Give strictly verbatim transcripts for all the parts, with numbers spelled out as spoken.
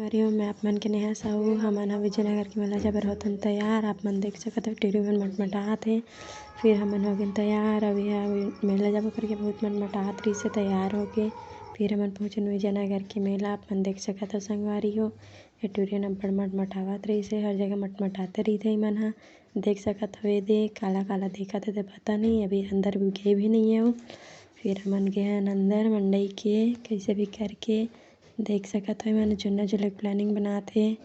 हरिओम, मैं आप मन के नेहा साहू। हमन ह विजयनगर के मेला जाबर होतन तैयार। आप मन देख सकत हो, टुरी मन मटमटात हे। फिर हमन हो गेन तैयार। अभी ह मेला जाबो करके बहुत मटमटात रहिस हे तैयार होके। फिर हमन पहुँचन विजयनगर के मेला। आप मन देख सकत हो संगवारी हो, ये टुरी मन अब्बड़ मटमटावत रहिस हे। हर जगह मटमटाते रहिथे एमन ह। देख सकत हवे दे, काला काला देखत हे, ते पता नहीं, अभी अंदर भी गे भी नहीं है वो। फिर हमन गे हन अंदर मंडई के, कैसे भी करके देख सकत हवे, माने झुन्ना झुले के planning बनात हे।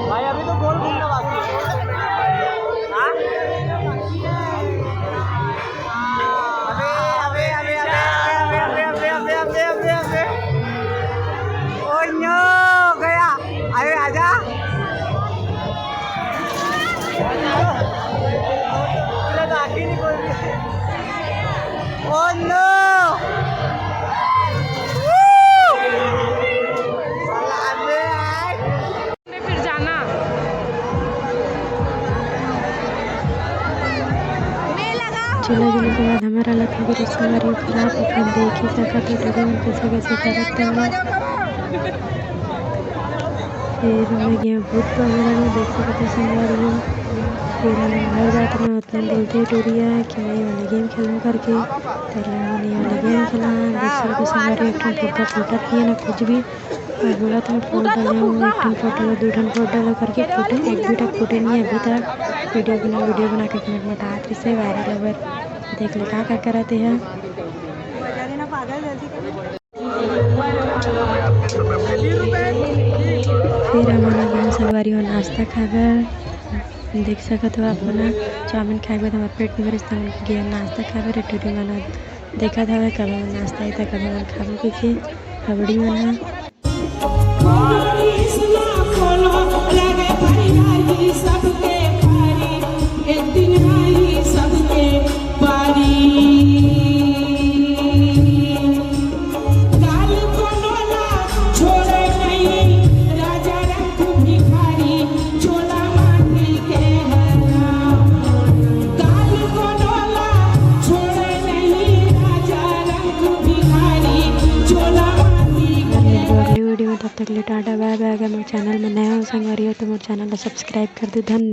भाई, अभी तो गोल घूमना बाकी है। हाँ? अबे, अबे, अबे। Oh no, गया। अरे, आजा। पूरा तो आखिरी गोल। Oh no! फिर जाना। चला गेले के बाद हमर हालत हो गे संगवारी हो खराब। अपन देख ही सकत हो टुरी मन कैसे कैसे करत हे। फिर मैं गया भूत कमरा में, देख सकत हो संगवारी हो। फिर मैं घर जात में मतलब बोलथे टुरी ह कि मैं ये वाला game खेलूँ करके, त मैं ये वाला game खेला। देख सकत हो संगवारी, एक ठन फुग्गा फूटत नहीं है ना कुछ भी। अउ बोलत हे फोड़ डाले हूँ, एक ठन फोड़ डालो, दू ठन फोड़ डालो करके, फोड़ एक भी तक फूटे नहीं है अभी तक। Video बना, video बना के एक मिनट में डालत रहिसे viral होबर। देख ले का का करत हे। फिर हमन अपन संगवारी हो नाश्ता खाए बर, देख सकत हो आप मन, चाउमीन खाए के बाद हमर पेट नहीं भरिस, त हमन गे नाश्ता खाए बर। टुरी मन देखत हवे, कब हमन नाश्ता हे त कब हमन खाबो कहिके। हबड़ी मन ह। अगली video में, तब तक ले टाटा bye bye। अगर मोर channel में नया हो संगवारी हो तो मोर channel ला subscribe कर दो। धन्यवाद।